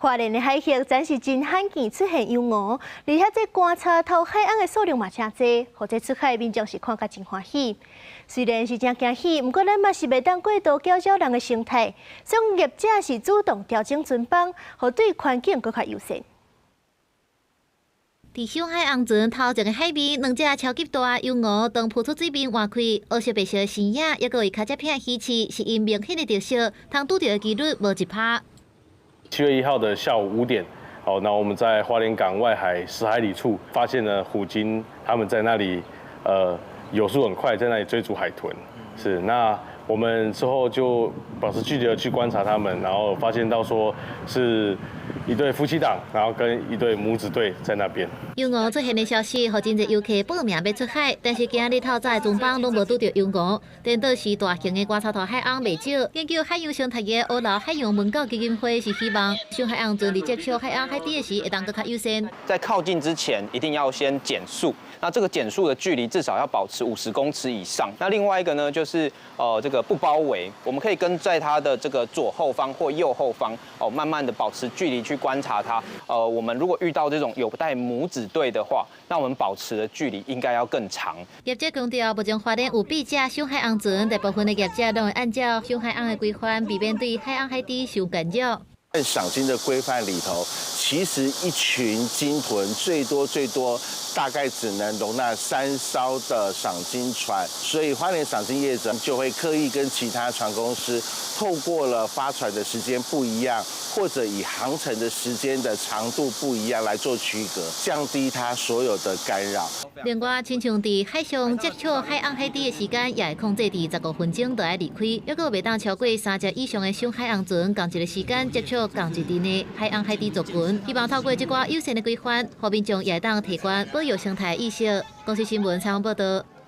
花蓮的海域真是真罕見出現鸚鵡，而且這觀察頭海鵪的數量嘛誠濟，予這出海民眾是看甲真歡喜。雖然是誠驚喜，毋過咱嘛是袂當過度攪擾人的生態，所以業者是主動調整船班，予對環境閣較友善。佇小海鵪船頭前的海面，兩隻超級大鸚鵡當浮出水面換氣，烏色白色的身影，抑閣有尻脊骿魚刺，是𪜶明顯的特色，通拄著的機率無1%。7月1號的下午5點，好，那我們在花蓮港外海10海里處發現了虎鯨，他們在那裡，游速很快，在那裡追逐海豚。是，那我們之後就保持距離的去觀察他們，然後發現到說是一對夫妻檔，然後跟一對母子對在那邊。鸚鵡出現的消息，予真濟遊客報名欲出海，但是今日透早的船班攏無拄著鸚鵡。顛倒是大型的觀察頭海鵪袂少。研究海洋生態的烏樓海洋文教基金會是希望，小海鵪船佇接觸海鵪海底的時，會當閣較友善。在靠近之前，一定要先減速。那這個減速的距離至少要保持50公尺以上。那另外一個呢，就是這個不包圍，我們可以跟在它的這個左後方或右後方哦，慢慢的保持距離去觀察它。我們如果遇到這種有帶母子隊的話，那我們保持的距離應該要更長。業者強調，目前花蓮有八隻小海鵪船，大部分的業者攏會按照小海鵪的規範，避免對海鵪海底受干擾。在賞鯨的規範裡頭，其實一群鯨豚最多最多大概只能容納三艘的賞鯨船，所以花蓮賞鯨業者就會刻意跟其他船公司透過了發船的時間不一樣，或者以航程的時間的長度不一樣來做區隔，降低它所有的干擾。另外，親像佇海上接觸海鵪海底的時間，也會控制佇15分鐘就愛離開，抑閣袂當超過三隻以上的小海鵪船仝一個時間接觸仝一陣的海鵪海底族群。希望透過這寡友善的規範，予民眾也會當提懸保育生態意識。公視新聞採訪報導。